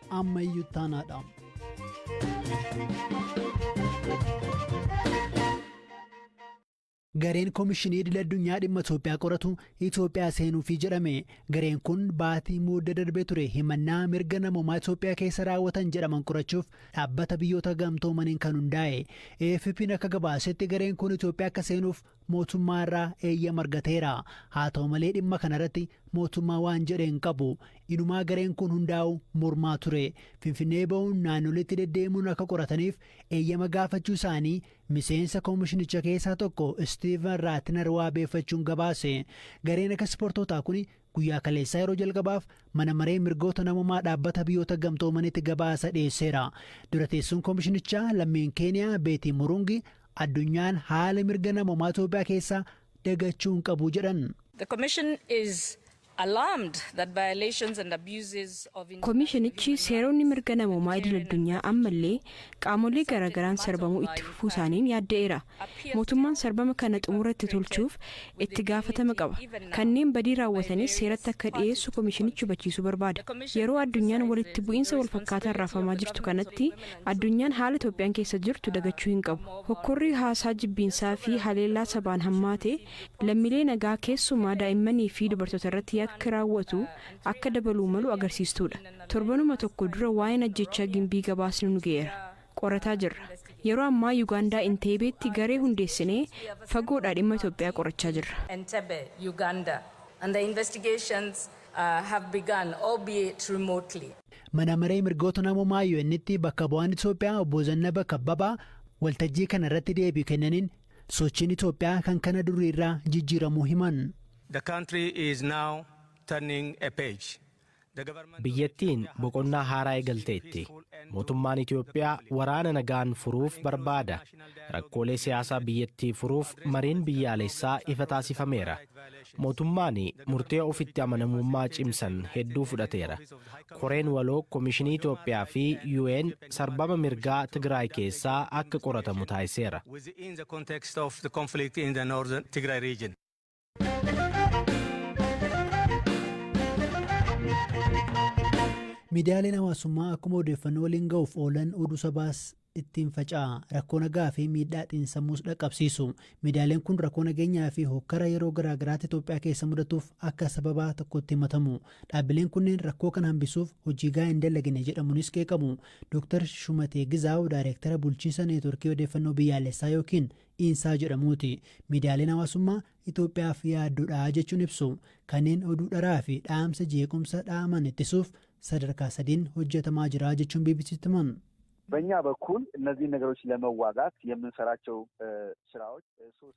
Ammayyuu Ittaanaadha. Gareen Komishinii Idil Addunyaa dhimma Itoophiyaa qoratu Itoophiyaa seenuufi jedhame. Gareen kun baatii Mudde darbe ture himannaa mirga namoomaa Itoophiyaa keessa raawwatan jedhaman qorachuuf dhaabbata biyyoota gamtoomaniin kan hundaa'e. AFP'n akka gabaasetti gareen kun Itoophiyaa akka seenuuf mootummaa irraa eeyyama argateera. Haa ta'u malee dhimma kanarratti mootummaa waan jedhe hin qabu. Inumaa gareen kun hundaa'uu mormaa ture. Finfinnee ba'uun naannoleetti deddeemuun akka qorataniif eeyyama gaafachuu isaanii miseensa komishinicha keessaa tokko Istiivan Raatinar waabeeffachuun gabaase. Gareen ekaspoortootaa kuni guyyaa kaleessaa yeroo jalqabaaf mana maree mirgoota namoomaa dhaabbata biyyoota gamtoomaniitti gabaasa dhiyeesseera. Dura teessuun komishinichaa lammiin Keeniyaa Beetii Murungi addunyaan haala mirga namoomaa Itoophiyaa keessaa dagachuu hin qabu jedhan. The Commission is alarmed that violations and abuses of Komishinichi seeronni mirga namoomaa idil addunyaa ammallee qaamolee garaagaraan sarbamuu itti fufuu isaaniin yaadda'eera. Mootummaan sarbama kana xumuratti tolchuuf itti gaafatama qaba. Kanneen badii raawwatanis seeratti akka dhiyeessu komishinichi hubachiisuu barbaada. Yeroo addunyaan walitti bu'iinsa walfakkaataan raafamaa jirtu kanatti addunyaan haala Itoophiyaan keessa jirtu dagachuu hin qabu. Hokkorri haasaa jibbiinsaa fi haleellaa sabaan hammaate lammiilee nagaa keessumaa daa'immanii fi dubartoota irratti yakki raawwatu akka dabaluu malu agarsiistuudha. Torbanuma tokko dura waa'een ajjechaa Gimbii gabaasni nu ga'eera. Qorataa jirra. Yeroo ammaa Yuugaandaa Inteebeetti garee hundeessinee fagoodhaa dhimma Itoophiyaa qorachaa jirra. Entebbe, Uganda. And the investigations have begun, albeit remotely. Mana maree mirgoota namoomaa UN'tti bakka bu'aan Itoophiyaa obbo Zannaba Kabbabaa waltajjii kana irratti deebii kennaniin sochiin Itoophiyaa kan kana durii irraa jijjiiramuu himan. The country is now turning a page. The government Biyyattiin boqonnaa haaraa eegalteetti. Mootummaan Itoophiyaa waraana nagaan furuuf barbaada. Rakkoolee siyaasaa biyyattii furuuf mariin biyyaalessaa ifa taasifameera. Mootummaan murtee ofitti amanamummaa cimsan hedduu fudhateera. Koreen waloo Komishinii Itoophiyaa fi UN sarbama mirgaa Tigraay keessaa akka qoratamu taasiseera. Within the context of the conflict in the northern Tigray region. Miidiyaaleen hawaasummaa akkuma odeeffannoo waliin ga'uuf oolan oduu sobaas ittiin faca'a. Rakkoo nagaa fi miidhaa xiinsammuus dhaqqabsiisu. Miidiyaaleen kun rakkoo nageenyaa fi hokkara yeroo garaagaraatti Itoophiyaa keessa mudatuuf akka sababaa tokkotti himatamu. Dhaabbileen kunneen rakkoo kana hambisuuf hojii gahaa hin dalagne jedhamuunis qeeqamu. Dr. Shumatee Gizaaw Daayireektara bulchiinsa neetworkii odeeffannoo biyyaalessaa yookiin Iinsaa jedhamuuti. Miidiyaaleen hawaasummaa Itoophiyaaf yaaddoodha jechuun ibsu. Kanneen oduu dharaa fi dhaamsa jeequmsa dhaaman ittisuuf sadarkaa sadiin hojjetamaa jira jechuun BBCtti himan. በእኛ በኩል እነዚህን ነገሮች ለመዋጋት የምንሰራቸው ስራዎች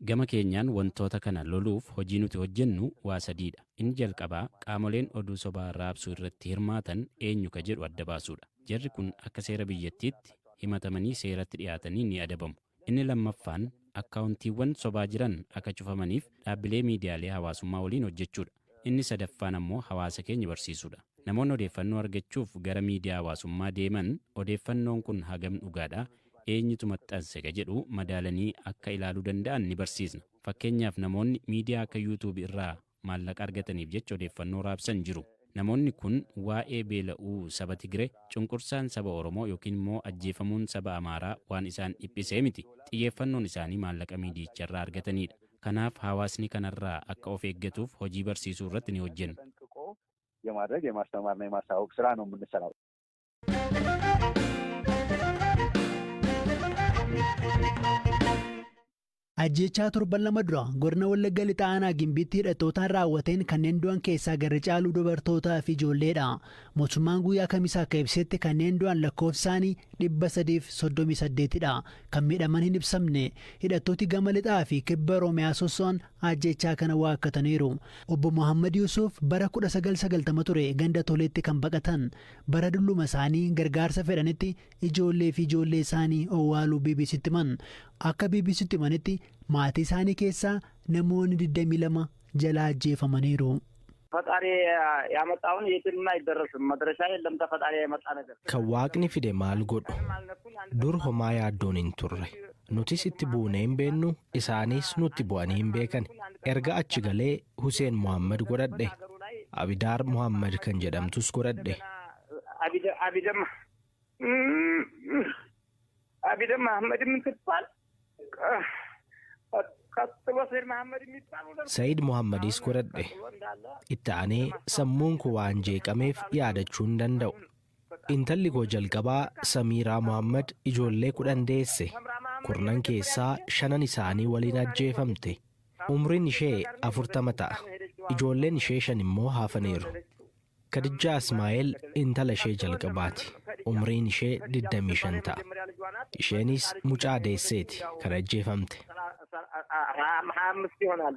Gama keenyaan wantoota kana loluuf hojii nuti hojjennu waa sadiidha. Inni jalqabaa qaamoleen oduu sobaa raabsuu irratti hirmaatan eenyu ka jedhu adda baasuudha. Jarri kun akka seera biyyattiitti himatamanii seeratti dhiyaatanii ni adabamu. Inni lammaffaan akkaawuntiiwwan sobaa jiran akka cufamaniif dhaabbilee miidiyaalee hawaasummaa waliin hojjechuudha. Inni sadaffaan ammoo hawaasa keenya barsiisuudha. Namoonni odeeffannoo argachuuf gara miidiyaa hawaasummaa deeman odeeffannoon kun hagam dhugaadha, eenyutu maxxanse ka jedhu madaalanii akka ilaaluu danda'an ni barsiisna. Fakkeenyaaf namoonni miidiyaa akka YouTube irraa maallaqa argataniif jecha odeeffannoo raabsan jiru. Namoonni kun waa'ee beela'uu saba Tigiree, cunqursaan saba Oromoo yookiin immoo ajjeefamuun saba Amaaraa waan isaan dhiphisee miti. Xiyyeeffannoon isaanii maallaqa miidiyicharraa argatanidha. Kanaaf hawaasni kanarraa akka of eeggatuuf hojii barsiisuu irratti ni hojjenna. የማድረግ የማስተማርና የማሳወቅ ስራ ነው የምንሰራው። Ajjeechaa torban 2 dura godina Wallagga Lixaa Aanaa Gimbiitti hidhattootaan raawwateen kanneen du'an keessaa garri caalu dubartootaa fi ijoolleedha. Mootummaan guyyaa Kamisaa akka ibsetti kanneen du'an lakkoofsi isaanii 338dha. Kan miidhaman hin ibsamne. Hidhattooti gama lixaa fi kibba Oromiyaa sosso'an ajjeechaa kana waakkataniiru. Obbo Mohammad Yuusuf bara 1990 ture ganda Toleetti kan baqatan. Bara dulluma isaanii gargaarsa fedhanitti ijoollee fi ijoollee isaanii owwaaluu BBCtti himan. Akka BBCtti himanitti maatii isaanii keessaa namoonni 22 jalaa ajjeefamaniiru. ፈጣሪ ያመጣውን የትም አይደረስም። መድረሻ የለም። ተፈጣሪ የመጣ ነገር Kan Waaqni fide maal godhu? Dur homaa yaaddoon hin turre. Nutis itti buunee hin beennu, isaanis nutti bu'anii hin beekan. Erga achi galee Huseen Mohaammed godhadhe. Abidaar Mohaammed kan jedhamtus godhadhe. አቢደማ አቢደማ መሐመድ የምትባል ቀጥሎ ሰይድ መሐመድ የሚባል Sa'iid Muhammadis godhadhe. Itti aanee sammuun koo waan jeeqameef yaadachuu hin danda'u. Intalli koo jalqabaa Samiiraa Muhammad ijoollee 10 deesse. 10 keessaa shanan isaanii waliin ajjeefamte. Umriin ishee 40 ta'a. Ijoolleen ishee shan immoo hafaniiru. Kadijjaa Ismaa'eel intala ishee jalqabaati. Umriin ishee 25 ta'a. Isheenis mucaa deesseeti kan ajjeefamte. 25 ይሆናል።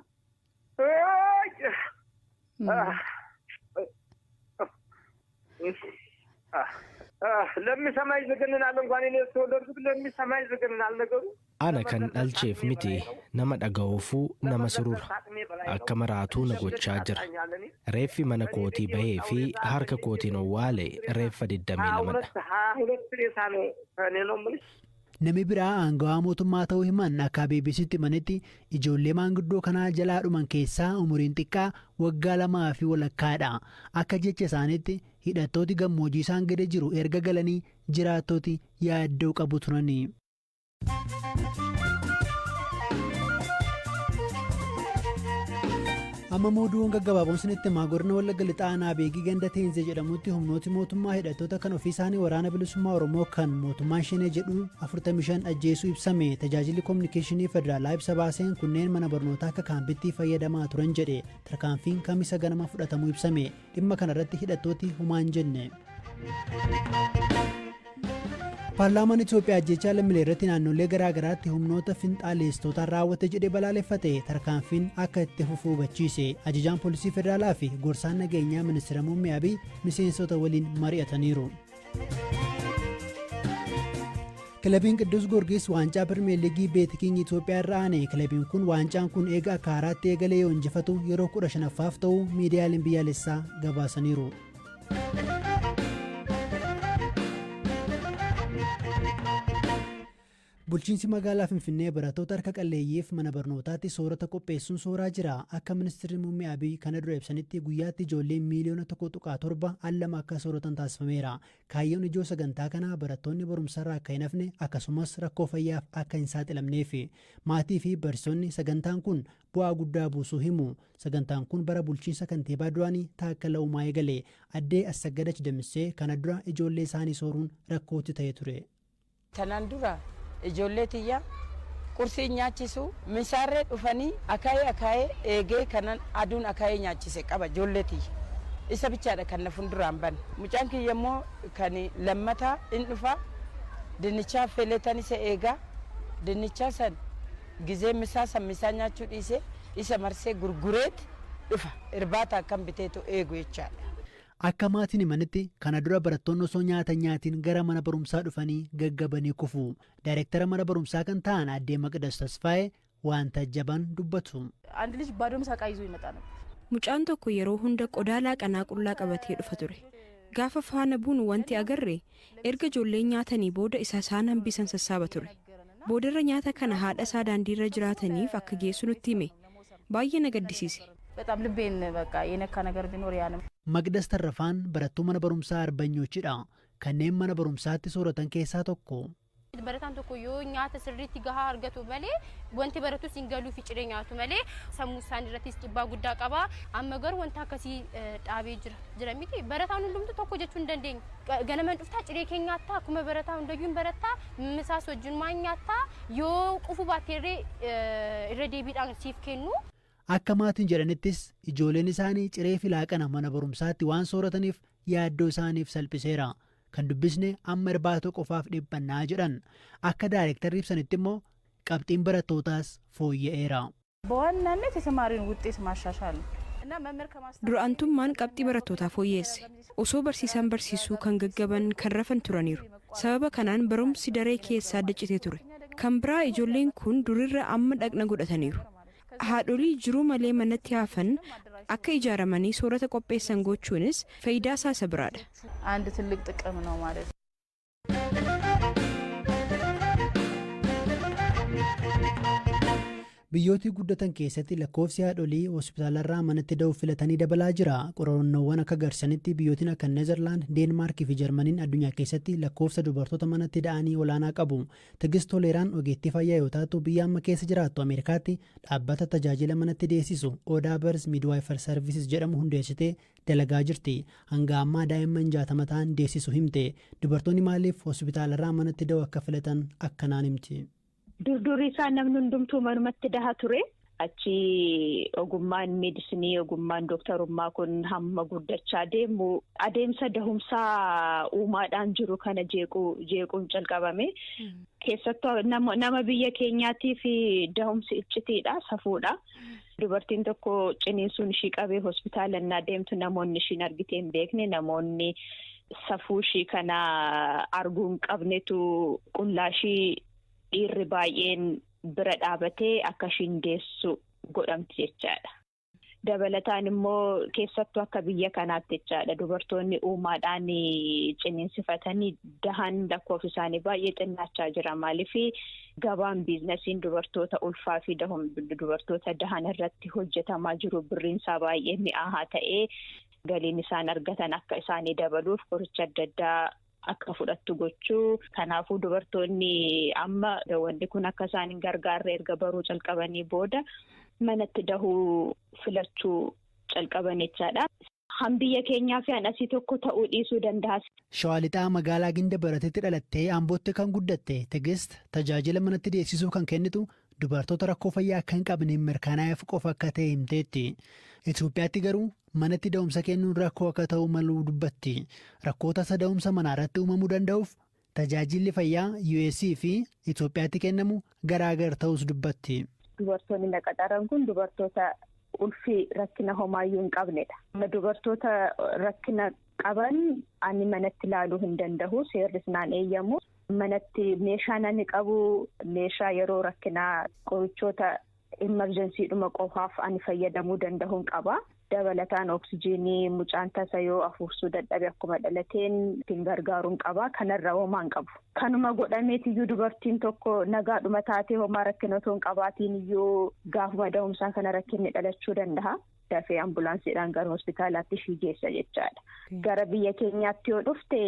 ለሚሰማ ይዘገንናል። እንኳን እኔ ተወለድኩት ለሚሰማ ይዘገንናል ነገሩ። Ana kan dhalcheef miti, nama dhaga'uufuu nama surura. Akka maraatuu na gochaa jira. Reeffi mana kootii bahee fi harka kootiin owwaale reeffa 22 dha. 22 ሬሳ ነው ከእኔ ነው የምልሽ። Namni biraa aangawaa mootummaa ta'uu himan akka BBCtti himanitti, ijoollee maanguddoo kanaa jalaa dhuman keessaa umuriin xiqqaa waggaa lamaa fi walakkaadha. Akka jecha isaaniitti, hidhattooti gammoojjii isaan gadi jiru erga galanii jiraattooti yaaddoo qabu turani. Amma oduuwwan gaggabaaboon sinitti himaa. Godina Wallagga Lixaa aanaa Beegii ganda Teenzee jedhamutti humnooti mootummaa hidhattoota kan ofii isaanii Waraana Bilisummaa Oromoo kan mootummaan Shenee jedhu 45 ajjeesuu ibsame. Tajaajilli koominikeeshinii federaalaa ibsa baaseen kunneen mana barnootaa akka kaampitti fayyadamaa turan jedhe. Tarkaanfiin kamisa ganama fudhatamuu ibsame. Dhimma kanarratti hidhattooti humaan jenne. Paarlaamaan Itoophiyaa ajjechaa lammiilee irratti naannolee garaa garaatti humnoota finxaaleessitootaan raawwate jedhee balaaleffate, tarkaanfiin akka itti fufu hubachiise. Ajajaan poolisii federaalaa fi gorsaan nageenyaa ministeera muummee Abiy miseensota waliin mari'ataniiru. Kilabiin Qiddus Goorgis waancaa Pirimeer Liigii BetKing Itoophiyaa irra aane. Kilabiin kun waancaan kun eega akka haaraatti eegalee yoo injifatu yeroo 15ffaaf ta'uu miidiyaaleen biyyaalessaa gabaasaniiru. Bulchiinsi magaalaa Finfinnee barattoota harka qalleeyyiif mana barnootaatti soorata qopheessuun sooraa jira. Akka ministeerri muummee Abiy kana dura ibsanitti, guyyaatti ijoolleen miiliyoona 1.7 al lama akka sooratan taasifameera. Kaayyoon ijoo sagantaa kanaa barattoonni barumsarraa akka hin hafne, akkasumas rakkoo fayyaaf akka hin saaxilamneef. Maatii fi barsiisonni sagantaan kun bu'aa guddaa buusuu himu. Sagantaan kun bara bulchiinsa kantiibaa duraanii Taakkala Uumaa eegale. Addee Assaggadachi Damissee kana dura ijoollee isaanii sooruun rakkootti ta'e ture. Tanaan dura ijoollee tiyya qursii nyaachisu, misaarree dhufanii akaayee akaayee eegee kanan aduun akaayee nyaachise qaba ijoollee tiyya. Isa bichaadha kan na fuulduraan banne. Mucaan kiyya immoo kan lammataa in dhufa, dinnichaa affeeletan isa eegaa, dinnichaa san gizee misaa san misaa nyaachuu dhiisee isa marsee gurgureet dhufa, irbaata akkam biteetu eegu jechaadha. Akka maatiin himanitti, kana dura barattoonni osoo nyaata nyaatiin gara mana barumsaa dhufanii gaggabanii kufu. Daayireektara mana barumsaa kan ta'an addee Maqdas Tasfaayee waan tajjaban dubbatu. አንድ ልጅ ባዶ ምሳ ዕቃ ይዞ ይመጣ ነበር። Mucaan tokko yeroo hunda qodaa laaqanaa qullaa qabatee dhufa ture. Gaafa faana buunu wanti agarre, erga ijoolleen nyaatanii booda isa isaan hambisan sassaaba ture. Boodarra nyaata kana haadha isaa daandiirra jiraataniif akka geessu nutti hime. Baay'ee na gaddisiise. በጣም ልቤን በቃ የነካ ነገር ቢኖር ያ ነው። Maqdas Tarrafaan barattuu mana barumsaa Arbanyochidha. Kanneen mana barumsaatti sooratan keessaa tokko. Barataan tokko yoo nyaata sirriitti gahaa argatu malee, wanti baratus hin galuuf ciree nyaatu malee, sammuu isaanii irrattis dhiibbaa guddaa qaba. Amma garuu wanta akkasii dhaabee jira. Jira miti, barataan hundumtu tokko jechuu hin dandeenyu. Ganaman dhuftaa, ciree kee nyaattaa, akkuma barataa hundayyuu hin barattaa, misaas wajjin nyaattaa, yoo qufu baatteerree irra deebiidhaan siif kennu. Akka maatiin jedhanittis, ijoolleen isaanii ciree fi laaqana mana barumsaatti waan soorataniif yaaddoo isaaniif salphiseera. Kan dubbisne amma irbaata qofaaf dhiphannaa jedhan. Akka daayirektarri ibsanitti immoo qabxiin barattootaas fooyya'eera. በዋናነት የተማሪውን ውጤት ማሻሻል ነው እና መምህር ከማስተማር Dur'aantummaan qabxii barattootaa fooyyeesse. Osoo barsiisaan barsiisuu kan gaggaban, kan rafan turaniiru. Sababa kanaan barumsi daree keessaa daccitee ture. Kan biraa ijoolleen kun durirra amma dhaqna godhataniiru. Haadholii jiruu malee manatti hafan akka ijaaramanii soorata qopheessan gochuunis faayidaa isaa isa biraadha. አንድ ትልቅ ጥቅም ነው ማለት ነው። Biyyooti guddatan keessatti lakkoofsi haadholii hospitaalarraa manatti da'uuf filatanii dabalaa jira. Qorannoowwan akka agarsiisanitti biyyootiin akka Neezerlaand, Deenmaarkii fi Jarmaniin addunyaa keessatti lakkoofsa dubartoota manatti da'anii olaanaa qabu. Tigist Toleeraan ogeettii fayyaa yoo taatu, biyya amma keessa jiraattu Ameerikaatti dhaabbata tajaajila manatti deessisu Odaa Birth Midwifery Services jedhamu hundeessitee dalagaa jirti. Hanga ammaa daa'imman 60 ta'an deessisu himte. Dubartoonni maaliif hospitaalarraa manatti da'uu akka filatan akkanaan himti. Durdurii isaa namni hundumtuu manumatti daha ture. Achi ogummaan meedisinii, ogummaan dooktarummaa kun hamma guddachaa deemu adeemsa dahumsaa uumaadhaan jiru kana jeequun calqabame. Keessattuu nama biyya keenyaatiif dahumsi iccitiidha, safuudha. Dubartiin tokko ciniinsuun ishii qabee hospitaala innaa deemtu namoonni ishiin argitee hin beekne, namoonni safuu ishii kana arguu hin qabnetu qullaa ishii dhiirri baay'een bira dhaabatee akka ishiin deessu godhamti jechaadha. Dabalataan immoo keessattuu akka biyya kanaatti jechaadha, dubartoonni uumaadhaan ciniinsifatanii dahan lakkoofsi isaanii baay'ee xinnaachaa jira. Maaliif? Gabaan biizinasiin dubartoota ulfaa fi dubartoota dahan irratti hojjetamaa jiru birriinsaa baay'ee mi'aahaa ta'ee, galiin isaan argatan akka isaanii dabaluuf qoricha adda addaa akka fudhattu gochuu. Kanaafuu dubartoonni amma wanti kun akka isaan hin gargaarre erga baruu calqabanii booda manatti dahuu filachuu calqaban jechaadha. Han biyya keenyaa fi han asii tokko ta'uu dhiisuu danda'a. Shawaa Lixaa magaalaa Ginda Baratetti dhalattee Ambootti kan guddatte Tigist, tajaajila manatti deessisuu kan kennitu dubartoota rakkoo fayyaa akka hin qabne mirkanaa'eef qofa akka ta'e himteetti. Itoophiyaatti garuu manatti da'umsa kennuun rakkoo akka ta'u maluu dubbatti. Rakkoo tasa da'umsa manaa irratti uumamuu danda'uuf tajaajilli fayyaa US fi Itoophiyaatti kennamu garaagar ta'us dubbatti. Dubartoonni na qaxaran kun dubartoota ulfi rakkina homaayyuu hin qabnedha. Dubartoota rakkina qaban ani manatti ilaaluu hin danda'u, seerris naan eeyyamu. Manatti meeshaan ani qabu meeshaa yeroo rakkinaa qorichoota emergency dhuma qofaaf ani fayyadamuu danda'uun qaba. Dabalataan oksijiinii mucaan tasa yoo afuursuu dadhabe akkuma dhalateen ittiin gargaaruun qaba. Kanarra homaa hin qabu. Kanuma godhameetiyyuu dubartiin tokko nagaadhuma taatee homaa rakkina otoo hin qabaatiin iyyuu gaafuma da'umsaa kana rakkinni dhalachuu danda'a. Dafee ambulaansiidhaan gara hospitaalaatti ishii geessa jechaadha. Gara biyya keenyaatti yoo dhufte,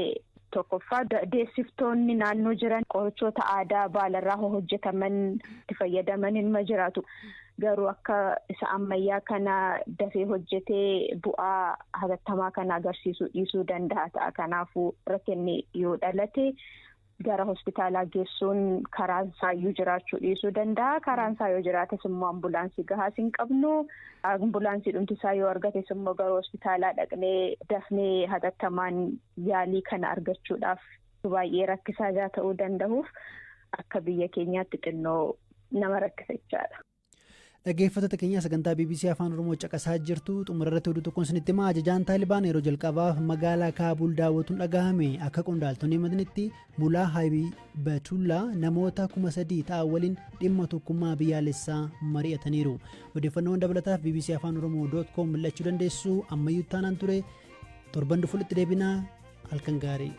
tokkoffaa deessiftoonni naannoo jiran qorichoota aadaa baalarraa hojjetaman itti fayyadaman inuma jiraatu. Garuu akka isa ammayyaa kana dafee hojjetee bu'aa hatattamaa kana agarsiisuu dhiisuu danda'a ta'a. Kanaafuu rakkinni yoo dhalate gara hospitaalaa geessuun karaan isaayyuu jiraachuu dhiisuu danda'a. Karaan isaa yoo jiraates immoo ambulaansii gahaas hin qabnu. Ambulaansii dhumti isaa yoo argates immoo gara hospitaalaa dhaqnee dafnee hatattamaan yaalii kana argachuudhaaf baay'ee rakkisaa ta'uu danda'uuf akka biyya keenyaatti xinnoo nama rakkisa jechaadha. Dhaggeeffattoota keenya, sagantaa BBC Afaan Oromoo caqasaa jirtu. Xumura irratti oduu tokkoon isinitti himaa. Ajajaan Taalibaan yeroo jalqabaaf magaalaa Kaabuul daawwatuun dhagahame. Akka qondaaltonni himanitti Mulaa Haybatullaa namoota 3000 ta'an waliin dhimma tokkummaa biyyaalessaa mari'ataniiru. Odeeffannoowwan dabalataaf bbcafaanoromoo.com mul'achuu dandeessu. Ammayyuu taanaan ture, torban dhufuutti deebinaa, halkan gaarii.